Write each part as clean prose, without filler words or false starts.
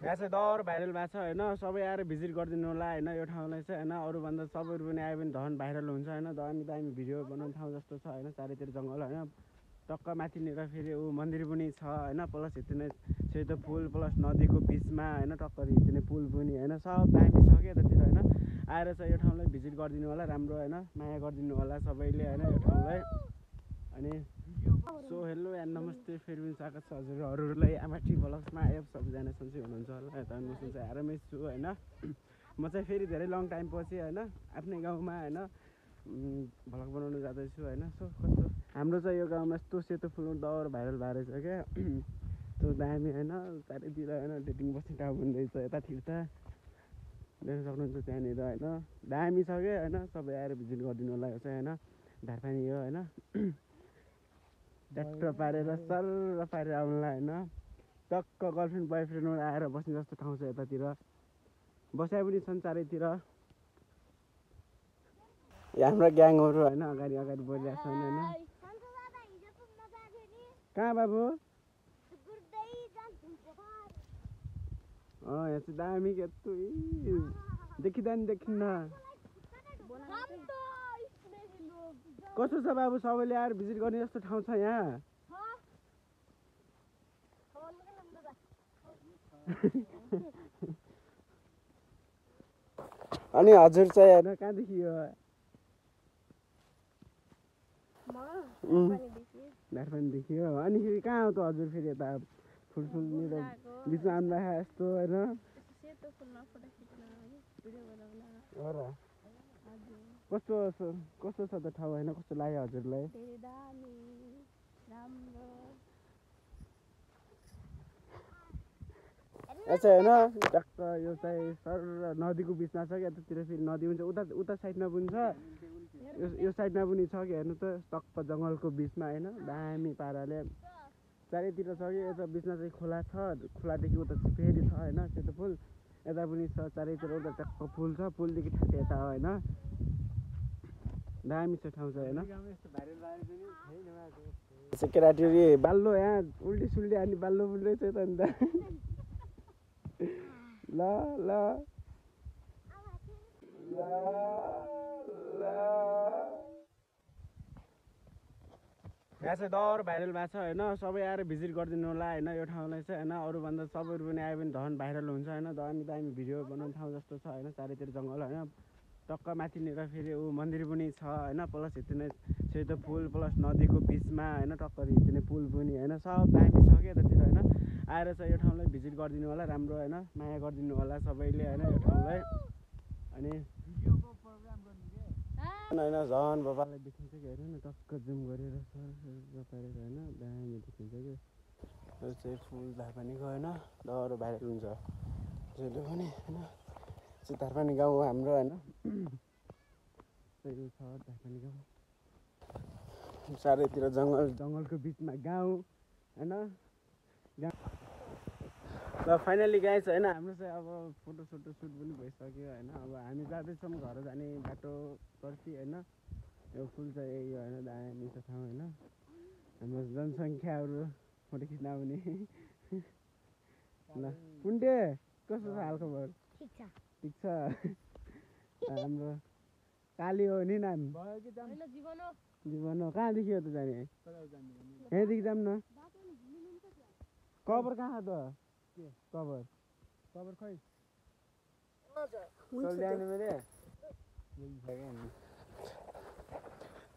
यहाँ चाहिँ दर भाइरल भएको छ होइन। सबै आएर भिजिट गरिदिनु होला होइन यो ठाउँलाई चाहिँ होइन। अरूभन्दा सबैहरू पनि आयो भने झन् भाइरल हुन्छ होइन। दामी दामी भिडियो बनाउने ठाउँ जस्तो छ होइन। चारैतिर जङ्गल होइन। टक्क माथिनिर फेरि ऊ मन्दिर पनि छ होइन। प्लस यति सेतो पुल प्लस नदीको बिचमा होइन। टक्क यति पुल पनि होइन। सब दामी छ क्या यतातिर होइन। आएर चाहिँ यो ठाउँलाई भिजिट गरिदिनु होला। राम्रो होइन। माया गरिदिनु होला सबैले होइन यो ठाउँलाई। अनि सो हेलो एन्ड नमस्ते। फेरि पनि स्वागत छ हजुरहरूलाई एमआरटी ब्लग्समा। आयो सबैजना सन्चै हुनुहुन्छ होला। यता म चाहिँ आरामै छु होइन। म चाहिँ फेरि धेरै लङ टाइम पछि होइन आफ्नै गाउँमा होइन भ्लग बनाउनु जाँदैछु होइन। सो कस्तो हाम्रो चाहिँ यो गाउँमा यस्तो सेतो फुल दौर भाइरल भएर छ क्या। त्यो दामी होइन। चारैतिर होइन डेटिङ बस्ने ठाउँ पनि रहेछ यतातिर त देख्न सक्नुहुन्छ त्यहाँनिर होइन। दामी छ क्या होइन। सबै आएर भिजिट गरिदिनु होला यो चाहिँ होइन। धारपानी हो होइन। ट्र्याक्टर पारेर सर पारेर आउनुलाई होइन। टक्क गर्लफ्रेन्ड बोयफ्रेन्ड आएर बस्ने जस्तो ठाउँ छ यतातिर। बसाइ पनि छन् चारैतिर। हाम्रो ग्याङहरू होइन अगाडि अगाडि बढिरहेको छन् होइन। कहाँ बाबु? यहाँ चाहिँ दामी के देखिँदा नि देखिन्न। कस्तो छ बाबु? सबैले आएर भिजिट गर्ने जस्तो ठाउँ छ यहाँ। अनि हजुर चाहिँ होइन कहाँदेखि हो? धारपानीदेखि हो। अनि फेरि कहाँ हो त हजुर? फेरि यता फुलफुलनिर बिचमा आउनुभएको यस्तो होइन। कस्तो कस्तो छ त ठाउँ होइन? कस्तो लाग्यो हजुरलाई? अच्छा होइन। टक्क यो चाहिँ सर नदीको बिचमा छ क्या। यतातिर फेरि नदी हुन्छ। उता साइडमा पनि छ। यो साइडमा पनि छ कि हेर्नु त। टक्क जङ्गलको बिचमा होइन। दामी पाराले चारैतिर छ कि। यता बिचमा चाहिँ खोला छ। खोलादेखि उता फेरि छ होइन सेतो पुल। यता पनि छ चारैतिर। उता टक्क पुल छ। पुलदेखि ठ्याक्कै यता हो होइन। दामी छ ठाउँ चाहिँ होइन। केटाटी बाल्लो यहाँ उल्टी सुल्टी अनि बाल्लो बुल्दै छ त अन्त। ल ल यहाँ चाहिँ दर भाइरल भएको छ होइन। सबै आएर भिजिट गरिदिनु होला होइन यो ठाउँलाई चाहिँ होइन। अरूभन्दा सबैहरू पनि आयो भने झन् भाइरल हुन्छ होइन। दामी दामी भिडियो बनाउने ठाउँ जस्तो छ होइन। चारैतिर जङ्गल होइन। टक्क माथिनिर फेरि ऊ मन्दिर पनि छ होइन। प्लस यति सेतो पुल प्लस नदीको बिचमा होइन। टक्क यति पुल पनि होइन। सब दामी छ क्या यतातिर होइन। आएर चाहिँ यो ठाउँलाई भिजिट गरिदिनु होला। राम्रो होइन। माया गरिदिनु होला सबैले होइन यो ठाउँलाई। अनि होइन झन् बाबालाई देखिन्छ कि हेर न। टक्क जुम गरेर सर पारेर होइन। दामी देखिन्छ कि। यो चाहिँ फुल धारपानीको होइन। डर भाइरल हुन्छ जहिले पनि होइन। चाहिँ धारपानी गाउँ हो हाम्रो होइन। त्यही छ धारपानी गाउँ। चारैतिर जङ्गलको बिचमा गाउँ होइन। र फाइनली गाइस होइन हाम्रो चाहिँ अब फोटो सुट पनि भइसक्यो होइन। अब हामी जाँदैछौँ घर जाने बाटोतर्फि होइन। यो फुल चाहिँ यही हो होइन। दामी छ ठाउँ होइन। हाम्रो जनसङ्ख्याहरू फोटो खिच्न आउने। ल पुन्टे कस्तो छ हालखबर? ठिक छ। हाम्रो काली हो नि नाम? जीवन हो। कहाँदेखि हो त जाने? यहीँदेखि जाऊँ न। कभर कहाँ त? कभर खै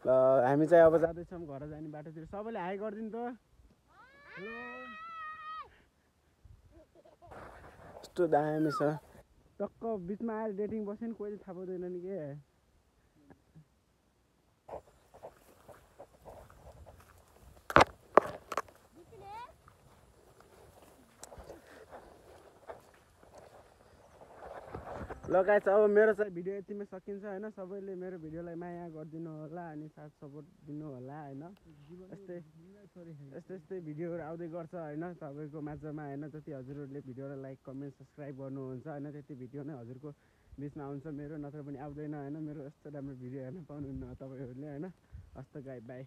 ल हामी चाहिँ अब जाँदैछौँ घर जाने बाटोतिर। सबैले हाई गरिदिनु त। यस्तो दामी छ। टक्क बिचमा आएर डेटिङ बस्यो नि कोहीले थाहा पाउँदैन नि के। ल गाइस अब मेरो चाहिँ भिडियो यतिमै सकिन्छ होइन। सबैले मेरो भिडियोलाई माया गरिदिनु होला अनि साथ सपोर्ट दिनु होला होइन। यस्तै भिडियोहरू आउँदै गर्छ होइन तपाईँको माझमा होइन। जति हजुरहरूले भिडियोलाई लाइक कमेन्ट सब्सक्राइब गर्नुहुन्छ होइन त्यति भिडियो नै हजुरको बिचमा आउँछ मेरो। नत्र पनि आउँदैन होइन। मेरो यस्तो राम्रो भिडियो हेर्न पाउनुहुन्न तपाईँहरूले होइन। हस्त गाई बाई।